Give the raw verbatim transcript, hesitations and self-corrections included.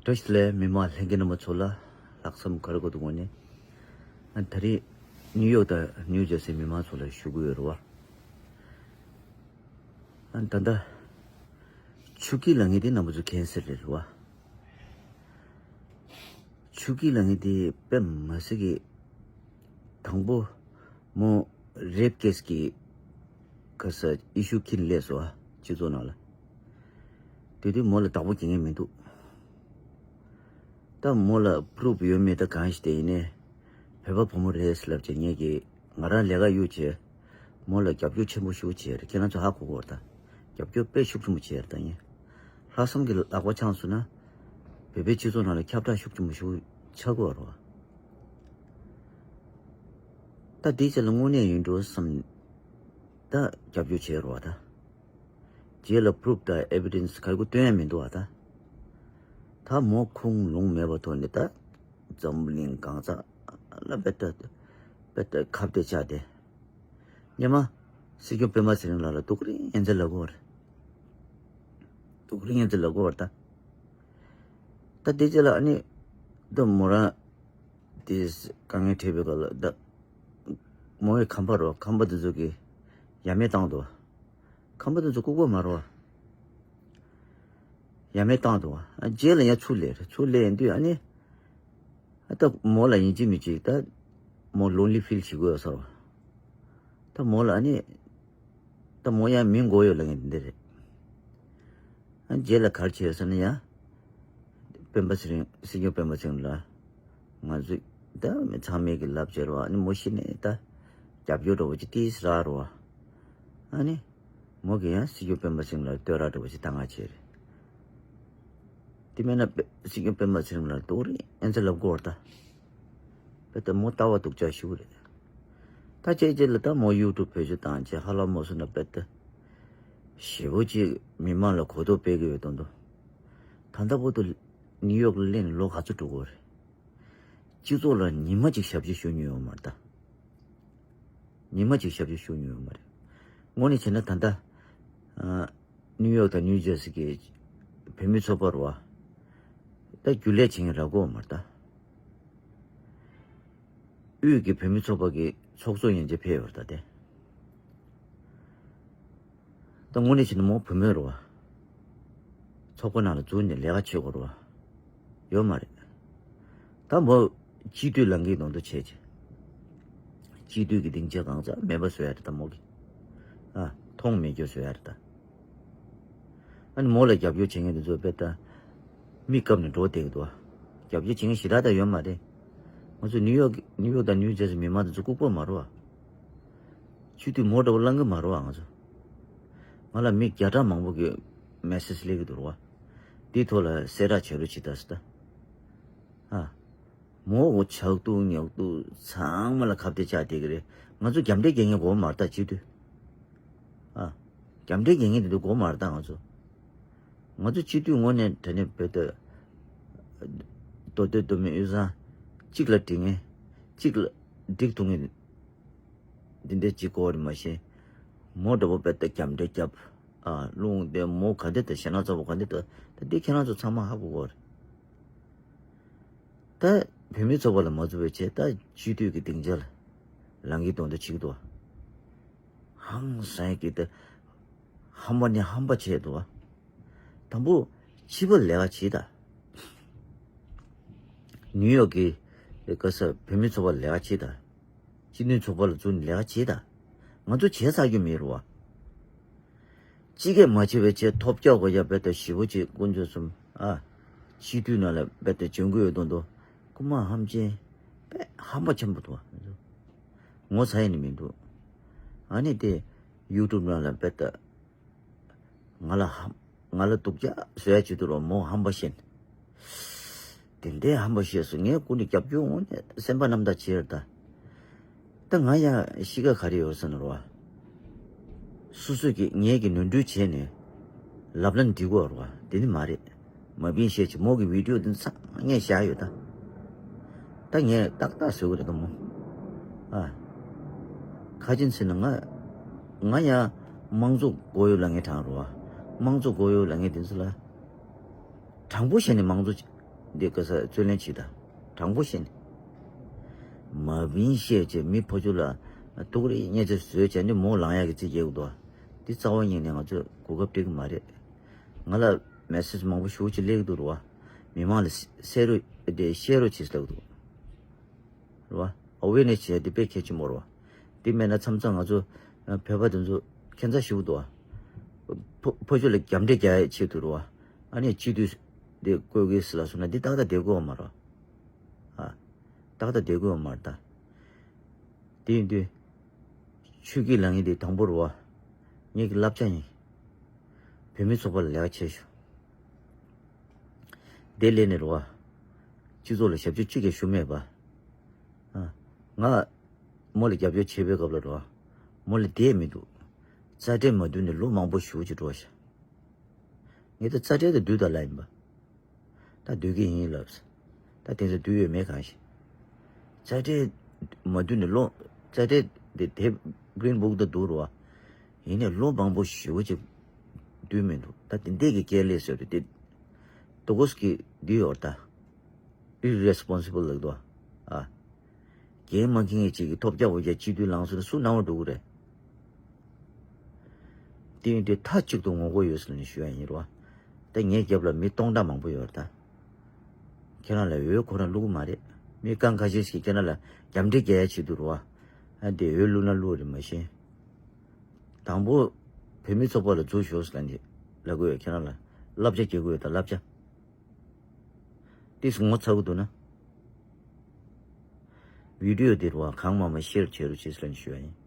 བཀྲ་ཤིས་བདེ་ལེགས། མི་མང་ལྷན་རྒྱས་རྣམ་པ་ཚོ་ལ་ལྷག་བསམ་དཀར་པོ་དང་ངོས་ནས། ཨ་ད་རེས་ནིའུ་ཡོག་དང་ནིའུ་ཇར་སི་མི་མང་ཚོ་ལ་ཞུ་གི་ཡོད་རེད་བ། ཨ་ད་ལྟ་ཆུ་སྐྱིད་ལབ་མཁན་དེ་རྣམ་པ་ཚོ་མཁྱེན་གསལ་རེད་བ། ཆུ་སྐྱིད་ལབ་མཁན་དེ་དཔེ་མི་སྲིད་ཀྱི། དང་པོ་མོ་རེབ་ཀེས་ཀྱི་ག་ས་ཨི་ཤུ་འཁྱེར་སླེབས་སོང་ཨ། སྤྱི་ཚོགས་ནང་ལ། དེ་དུས་མོ་ལ་བདག་པོ་རྒྱག་མཁན་མི་འདུག་ད་མོ་ལ་པུ་རུབ་ཡོད་མེད་ད་གང་ཞིག་དེ་ཡིན་ནའི། བོད་པ་བུ་མོ་རེད་ལབ་བྱས་ངེད་ཀྱིས་ང་རང་ལས་ཀ་གཡུག་བྱས། མོ་ལ་རྒྱབ་སྐྱོར་ཆེན་པོ་ཞེ་པོ་བྱས་རེད། ཁྱེད་རང་ཚོ་ཧ་གོ་གོ་རེད་ད། རྒྱབ་སྐྱོར་དཔེ་ཤུགས་ཆེན་པོ་བྱས་རེད་ད་ངས། ལྷག་བསམ་གྱི་ལག་པ་འཆང་སོང་ན། བོད་པའི་སྤྱི་ཚོགས་ནང་ལ་ཁྱབ་བསྒྲགས་ཤུགས་ཆེན་པོ་ཞེ་པོ་ཆགས་ཀྱི་ཡོད་རེད་བ། ད་དེའི་རྗེས་ལ་དངོས་གནས་ཡིན་འགྲོ་བསམ། ད་རྒྱབ་སྐྱོར་བྱས་རེད་བ་ད། རྗེས་ལ་པུ་རུབ་དང་ཨེ་བི་ཌེན་སི་ག་རེ་གོ་སྟོན་ཡ་མི་འདུག་བ་ད། ད་མོ་ཁུངས་ལུང་མེད་པ་ཐོག་ནས་ད། འཛམ་བུ་གླིང་གང་ས་ལ་དཔེ་ལྟ། དཔེ་ལྟ་ཁ་གཏད་བཅག་སྟེ། སྔོན་མ་སྲིད་སྐྱོང་སྤེན་པ་ཚེ་རིང་ལགས་ལ་སྡུག་རུས་ཡ་མཚན་ལབ་ཀྱི་ཡོད་རེད། སྡུག་རུས་ཡ་མཚན་ལབ་ཀྱི་ཡོད་རེད་ད། ད་དེ་རྗེས་ལ་ཨ་ནི། ད་མོ་རང་དེ་དཀའ་ངལ་འཕྲད་པའི་སྐབས་ལ་ད། མོ་ཡི་ཁམས་པ་རོ། ཁམས་པ་དེ་ཚོ་གིས་ཡ་མེད་བཏང་འདུག་ཁམས་པ་དེ་ཚོ་ལྐུགས་པ་མ་རེད་བ། ཡ་མེད་བཏང་འདུག་བ། རྗེས་ལ་ཡང་ཚུར་སླེབས་རེད། ཚུར་སླེབས་ཡོང་དུས་ཨ་ནི། ཨ་ད་མོ་ལ་ཡིན་གཅིག་མིན་གཅིག་ད། མོ་ལོན་ལི་ཕིལ་བྱེད་དགོས་ཡོད་ས་རེད་བ། ད་མོ་ལ་ཨ་ནི། ད་མོ་ཡང་མི་དགོས་ཡོད་ལབ་མཁན་འདི་རེད། ཨ་རྗེས་ལ་ག་རེ་བྱས་ཟེར་ན་ཡ། སྤེན་པ་ཚེ་རིང་། སྲིད་སྐྱོང་སྤེན་པ་ཚེ་རིང་ལགས། ང་ཚོས་ད་མི་ཚང་མས་ཀྱི་ལབ་བྱས་རོགས། ཨ་ནི་མོ་ཤི་ནས་ད་རྒྱབ་སྐྱོར་འདྲ་བོ་ཅིག་ཏིས་རག་རོགས། ཨ་ནི་མོ་གིས་ཡང་སྲིད་སྐྱོང་སྤེན་པ་ཚེ་རིང་ལགས་བསྟོད་ར་འདྲ་བོ་ཅིག་བཏང་ང་བྱས་རེད། དེ་མིན་ན་པེ་སྲིད་སྐྱོང་སྤེན་པ་ཚེ་རིང་ལགས་སྡུག་རུས་ཡ་མཚན་ལབ་ཀྱི་ཡོད་རེད་ད། དཔེ་ད་མོ་ལྟ་བ་སྡུག་ཅག་ཞེ་པོ་རེད། ད་བྱས་རྗེས་ལ་ད་མོ་ཡུ་ཊུབ་བེད་སྤྱོད་བཏང་བྱས་ཧ་ལམ་མོ་སུ་ན་དཔེ་ད། ཞེ་པོ་ཅིག་མི་མང་ལ་གོ་རྟོགས་སྤེལ་གྱི་ཡོད་དོན་དུ། ད་ལྟ་བར་དུ་ནིའུ་ཡོག་ལ་སླེབས་ནས་ལོ་ག་ཚོད་འགྲོ་གི་ཡོད་རེད། སྤྱི་ཚོགས་ལ་ཉི་མ་གཅིག་ཞབས་ཕྱི་ཞུ་མྱོང་ཡོད་མ་རེད་ད། ཉི་མ་གཅིག་ཞབས་ཕྱི་ཞུ་མྱོང་ཡོད་མ་རེད། དངོས་གནས་བྱས་ན་ད་ལྟ། ཨ། ནིའུ་ཡོག་དང་ནིའུ་ཇར་སི་གི་བོད་མི་ཚོགས་པ་རེད་བ། ད་རྒྱུན་ལས་བྱེད་མཁན་རག་གི་ཡོད་མ་རེད་ད། དབུས་ཀྱི་བོད་མི་ཚོགས་པ་གི་ཚོགས་གཙོ་ཡན་ཆད་ཕེབས་ཡོད་རེད་ད་དེ། ད་དངོས་གནས་བྱས་ན་མོ་བུ་མོ་རེད་བ། ཚོགས་པ་ནང་ལ་འཛུལ་ནས་ལས་ཀ་བྱེད་དགོས་རེད་བ། ཡོད་མ་རེད། ད་མོ་སྤྱི་འཐུས་ལངས་ཀྱི་ནང་དུ་བྱས་ཀྱི། སྤྱི་འཐུས་ཀྱི་སྡིངས་ཆ་གང་ཚང་མེད་པ་བཟོ་ཡ་རེད་ད་མོ་གིས། ཨ། མཐོང་མེད་རྒྱུ་བཟོ་ཡ་རེད་ད། ཨ་ནི་མོ་ལ་རྒྱབ་སྐྱོར་བྱེད་མཁན་དེ་ཚོ་དཔེ་ད། མིག་བཀབ་ནས་འགྲོ་བསྡད་ཀྱི་འདུག་བ། རྒྱབ་སྐྱོར་བྱེད་མཁན་ཞེ་དྲག་ད་ཡོད་མ་རེད། ང་ཚོ་ནིའུ་ཡོག་ནིའུ་ཡོག་དང་ནིའུ་ཇར་སི་མི་མང་དེ་ཚོ་ལྐུགས་པ་མ་རེད་བ། སྤྱི་འཐུས་མོ་འདྲ་བོ་ལངས་གི་མ་རེད་བ་ང་ཚོ། ང་ལ་མི་བརྒྱ་ཕྲག་མང་པོ་གིས་མེ་སེ་ཇི་སླེབས་ཀྱི་འདུག་རེད་བ། དེའི་ཐོག་ལ་གསལ་བསྒྲགས་བྱེད་རོགས་བྱེད་ད་ཟེར་ད། ཨ། མོ་འོ་ཆག་ཏུ་ཉོག་ཏུ་ཚང་མ་ལ་ཁ་གཏད་བཅག་བསྡད་ཀྱི་རེད། ང་ཚོ་རྒྱབ་འདྲེ་རྒྱག་མཁན་དགོས་མ་རེད་ད་སྤྱི་འཐུས། ཨ། རྒྱབ་འདྲེ་རྒྱག་མཁན་དེ་ཚོ་དགོས་མ་རེད་ད་ང་ཚོ། ང་ཚོ་སྤྱི་འཐུས་དངོས་གནས་དྲང་གནས་བོད་དུ། མདོ་སྟོད་མདོ་སྨད་དབུས་གཙང་གཅིག་ལ་འགྲིག་མཁན། གཅིག་ལ་འགྲིག་ཐུབ་མཁན། འདི་འདྲ་གཅིག་དགོས་རེད་མ་གཞི། མོ་འདྲ་བོ་དཔེ་ལྟ་རྒྱབ་འདྲེ་རྒྱབ། ཨ། རླུང་དེ་མོ་ག་འདྲ་ད་ཞེ་ན་ཚ་བོ་ག་འདྲ་ད་ད་འདི་ཁྱེད་རང་ཚོ་ཚང་མ་ཧ་གོ་གོ་རེད། ད་བོད་མི་ཚོགས་པ་ལ་མ་འཛུལ་བའི་ཆེད་ད་སྤྱི་འཐུས་ཀྱི་སྡིངས་ཆ་ལ་ལངས་ཀྱི་དོན་དུ་བྱེད་ཀྱི་འདུག་བ། ཧང་སང་གི་ད་ཧམ་པ་ནས་ཧམ་པ་བྱས་འདུག་བ། དང་པོ་ཕྱི་པར་ལས་ཀ་བྱེད་ད། ནིའུ་ཡོག་གི་ག་ས་བོད་མི་ཚོགས་པ་ལས་ཀ་བྱེད་ད། སྤྱི་མཐུན་ཚོགས་པ་ལ་འཛུལ་ནས་ལས་ཀ་བྱེད་ད། ང་ཚོ་བྱས་ཚར་རྒྱུ་མེད་རེད་བ། གཅིག་གིས་མ་བྱས་པའི་ཆེད་ཐོབ་རྒྱག་དགོས་ཡ་དཔེ་ལྟ་ཞེ་པོ་ཅིག་དཀོན་མཆོག་གསུམ། ཨ། སྤྱི་འཐུས་ནང་ལ་དཔེ་ལྟ་འཇོན་གི་ཡོད་མདོག་མདོག་རྐུ་མ་ཧམ་ཅན་དཔེ་ཧམ་པ་ཆེན་པོ་འདུག་བ། ངོ་ཚ་ཡ་ནི་མི་འདུག་ཨ་ནི་དེ་ཡུ་ཊུབ་ནང་ལ་དཔེ་ལྟ། ང་ལ་ཧམ། ང་ལ་སྡུག་ཅག་བཟོ་ཡ་བྱེད་དུ་རོ་མོ་ཧམ་པ་ཤེས། དེ་འདྲའི་ཧམ་པ་ཤེས་སོང་ངས་ཀུན་ནས་རྒྱབ་སྐྱོར་ངོ་ནས་སེམས་པ་རྣམ་དག་བྱེད་ཡོད་ད། ད་ང་ཡང་གཤིས་ཀ་ག་རེ་ཡོད་ཟེར་ན་རོ། སོ་སོ་གི་ངས་ཀྱི་ནོར་འཁྲུལ་བྱས་ནས་ལབ་ན་འགྲིག་གོ་རོ། དེ་ནི་མ་རེད། མ་བིན་ཤེས་ཀྱི་མོ་གི་བི་ཌིའོ་འདི་ཚང་ངས་བཞག་ཡོད་ད། ད་ངས་ཏག་ཏག་བཟོ་གི་རེད་ད་མོ། ཨ། ཁ་ཅན་ཟེར་ན་ང་། ང་ཡང་དམངས་གཙོ་དགོས་ཡོད་ལབ་མཁན་དྲང་རོ། དམངས་གཙོ་དགོས་ཡོད་ལབ་མཁན་དེ་ཚོ་ལ། དྲང་པོ་བྱས་ནས་དམངས་གཙོ་ འདི་ག་ས་རྩོད་ལེན་བྱེད་དང་། དྲང་པོ་བཤད་ནས། མ་བིན་བཤད་བྱས་མི་ཕོ་ཆུ་ལ་ཐུག་རེ་བརྙས་བཅོས་བཟོས་བྱས་ནས་མོ་ལང་ཡག་གི་རྩིས་རྒྱག་གི་འདུག་བ། འདི་རྩ་བ་ཉིད་ནས་ང་ཚོས་གོ་སྐབས་སྤྲད་གི་མ་རེད། ང་ལ་མེ་སེ་ཇི་མང་པོ་ཞེ་པོ་ཅིག་སླེབས་ཀྱི་འདུག་རེད་བ། མི་མང་ལ་གསལ་རོགས་དེ་བཤད་རོགས་བྱེད་ཟེར་ལབ་ཀྱི་འདུག་རེད་བ། ཨ་ཝེར་ནེ་སི་བྱས་དེ་དཔེ་གལ་ཆེན་པོ་རེད་བ། དེ་མེད་ན་མཚམས་མཚམས་ང་ཚོ་བོད་པ་དེ་ཚོ་ཁྱད་མཚར་ཞེ་པོ་འདུག་བ། ཕོ་ཕོ་ཆུ་ལ་རྒྱབ་འདྲེ་རྒྱག་ཡག་ཆེད་དུ་རེད་བ། ཨ་ནི་སྤྱི་འཐུས་དེ་བསྐོ་གི་ཟེར་ལབ་སོང་ན་འདི་ཏག་ཏག་བསྡད་དགོས་བ་མ་རེད་བ། ཨ། ཏག་ཏག་བསྡད་དགོས་བ་མ་རེད་ད། དེ་ཡིན་དུས། ཆོས་སྐྱིད་ལབ་མཁན་དེ་དང་པོ་རེད་བ། ངེད་ཀྱི་བསླབ་བྱ་ཡིན། བོད་མི་ཚོགས་པ་ལ་ལས་ཀ་བྱེད་ཤོག་དེ་ལས་ནས་རེད་བ། སྤྱི་ཚོགས་ལ་ཞབས་ཕྱི་གཅིག་ཀྱང་ཞུ་མེད་པ། ཨ། ང་མོ་ལ་རྒྱབ་སྐྱོར་བྱེད་པའི་སྐབས་ལ་རེད་བ། མོ་ལ་བསྡད་མི་འདུག་རྩ་ཁྲལ་མ་བསྡུས་ནས་ལོ་མང་པོ་ཞེ་པོ་ཅིག་འགྲོ་བ་ཤག་ངས་ད་རྩ་ཁྲལ་དེ་བསྡུས་དང་ལབ་ཡིན་པ། ད་བསྡུ་གི་ཡིན་ལབ། ད་དེ་ཚོ་བསྡུས་ཡོད་མེད་གང་ཤེས། རྩ་ཁྲལ་མ་བསྡུས་ནས་ལོ། རྩ་ཁྲལ་དེ་དེབ་གི་རིན་བུག་ད་བསྡུ་རུ་བ། ཡིན་ནས་ལོ་མང་པོ་ཞེ་པོ་ཅིག་བསྡུས་མི་འདུག་ད་དེ་འདས་ཀྱི་སྐད་ལས་ཟེར་དུས་དེ། དོ་ཀོས་ཀྱི་བསྡུས་ཡོད་ད། Irresponsible ལབ་འདུག་ཨ། འགན་མ་འཁྱེར་མཁན་ཅིག་གིས་ཐོབ་རྒྱག་པོ་རྒྱག་སྤྱི་འཐུས་ལངས་སོང་ན་སུ་སྣང་བ་འགྲོ་གི་རེད། དེ་ཡིན་དུས་མཐའ་གཅིག་ཏུ་ངོ་རྒོལ་ཡོད་ཟེར་ནས་ཞུ་ཡ་ཡིན་རོ། ད་ངའི་རྒྱབ་ལ་མི་སྟོང་ཕྲག་མང་པོ་ཡོད་རེད་ད། ཁྱེད་རང་ལ་འོས་ཁོ་རང་བླུག་གི་མ་རེད། མི་རྐང་ཁ་ཤས་ཤིག་ཁྱེད་རང་ལ་རྒྱབ་འདྲེ་རྒྱག་ཡ་བྱེད་འདུག་རོ། ཨ་དེ་འོས་བླུག་ན་བླུག་རེད་མ་གཞི། དང་པོ། བོད་མི་ཚོགས་པ་ལ་འཛུལ་ཤོག་ཟེར་ནས་ལབ་དགོས་ཡོད་ཁྱེད་རང་ལ། བསླབ་བྱ་རྒྱག་དགོས་ཡོད་ད་བསླབ་བྱ། ཏིས་ངོ་ཚ་གི་འདུག་ན། བི་ཌི་ཡོ་འདིར་བ་གང་མང་མང་ཤེར་བྱེད་རོགས་བྱེད་ཟེར་ནས་ཞུ་ཡ་ཡིན།